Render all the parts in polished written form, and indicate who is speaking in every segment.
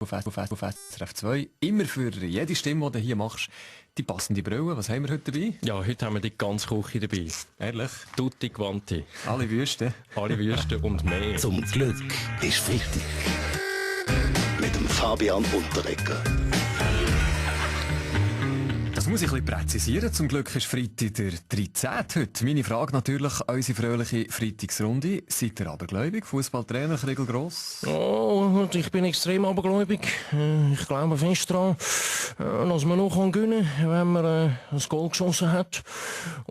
Speaker 1: auf SRF 2. Immer für jede Stimme, die du hier machst, die passende Brille. Was haben wir heute dabei?
Speaker 2: Ja, heute haben wir die ganze Küche dabei.
Speaker 1: Ehrlich?
Speaker 2: Tutti quanti.
Speaker 1: Alle Wüsten.
Speaker 2: Alle Wüsten und mehr.
Speaker 3: Zum Glück ist Freitag. Mit dem Fabian Unterreger.
Speaker 1: Das muss ich ein bisschen präzisieren. Zum Glück ist Freitag der 13. heute. Meine Frage natürlich, unsere fröhliche Freitagsrunde. Seid ihr abergläubig? Fußballtrainer Kriegel Gross?
Speaker 2: Oh, ich bin extrem abergläubig. Ich glaube fest daran, dass man noch gewinnen kann, wenn man ein Goal geschossen hat.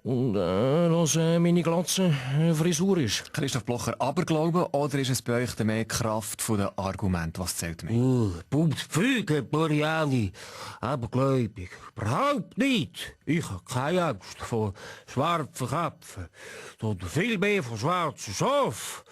Speaker 2: Und dass meine Glatze Frisur ist.
Speaker 1: Christoph Blocher, Aberglauben oder ist es bei euch mehr Kraft der Argumente? Was zählt mehr?
Speaker 4: Pumpt Füge, Boriani. Abergläubig. Überhaupt nicht. Ich habe keine Angst vor schwarzen Köpfen, sondern viel mehr vor schwarzen Schafen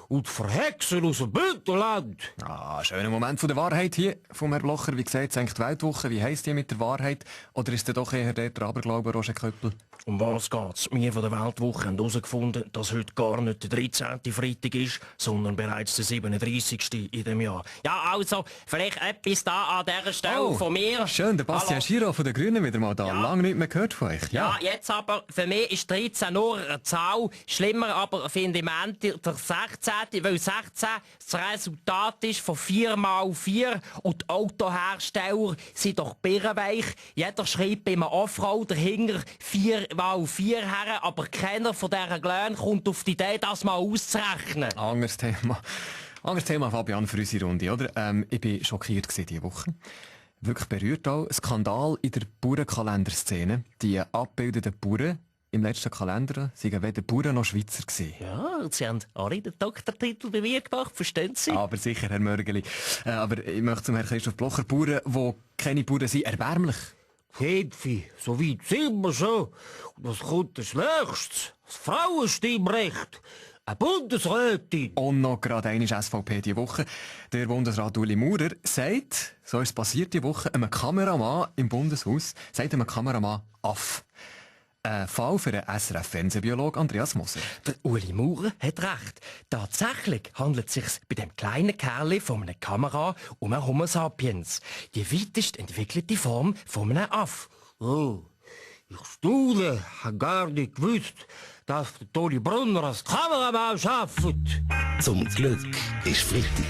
Speaker 4: und vor Hexen aus dem Bündnerland.
Speaker 1: Ah, schöner Moment von der Wahrheit hier vom Herrn Blocher. Wie gesagt, es die Weltwoche. Wie heisst die mit der Wahrheit? Oder ist der doch eher der Aberglaube, Roger Köppel?
Speaker 2: Um was geht's? Wir von der Weltwoche haben herausgefunden, dass heute gar nicht der 13. Freitag ist, sondern bereits der 37. in dem Jahr.
Speaker 5: Ja, also, vielleicht etwas da an dieser Stelle von mir.
Speaker 1: Schön, der Bastian
Speaker 5: Hallo.
Speaker 1: Schiro von den Grünen wieder mal da.
Speaker 5: Ja.
Speaker 1: Lange nicht mehr gehört von euch.
Speaker 5: Ja, jetzt aber, für mich ist 13 nur eine Zahl. Schlimmer aber finde ich am Ende der 16. Weil 16 das Resultat ist von 4 mal 4 und die Autohersteller sind doch birrenweich. Jeder schreibt bei einem Offroad dahinter 4 mal 4 her, aber keiner von diesen Glöhnen kommt auf die Idee, das mal auszurechnen.
Speaker 1: Anderes Thema, Fabian, für unsere Runde, oder? Ich war schockiert diese Woche. Wirklich berührt auch. Skandal in der Bauernkalenderszene. Die abbildeten Bauern im letzten Kalender waren weder Bauern noch Schweizer gewesen.
Speaker 5: Ja, Sie haben alle den Doktortitel bei mir gemacht, verstehen Sie?
Speaker 1: Aber sicher, Herr Mörgeli. Aber ich möchte zum Herrn Christoph Blocher, Bauern, die keine Bauern sind, erbärmlich.
Speaker 4: Kämpfe, so weit sind wir schon. Und was kommt als nächstes? Das Frauenstimmrecht. Eine Bundesrätin.
Speaker 1: Und noch gerade einmal SVP diese Woche. Der Bundesrat Uli Maurer sagt, so ist es passiert diese Woche, einem Kameramann im Bundeshaus, sagt einem Kameramann Aff. Ein Fall für den SRF-Fernsehbiolog Andreas Moser.
Speaker 5: Der Uli Maurer hat recht. Tatsächlich handelt es sich bei dem kleinen Kerl von einer Kamera um einen Homo sapiens. Die weitest entwickelte Form von einem Aff.
Speaker 4: Oh, ich staune, habe gar nicht gewusst, dass der Toni Brunner als Kameramann arbeitet.
Speaker 3: Zum Glück ist Freitag.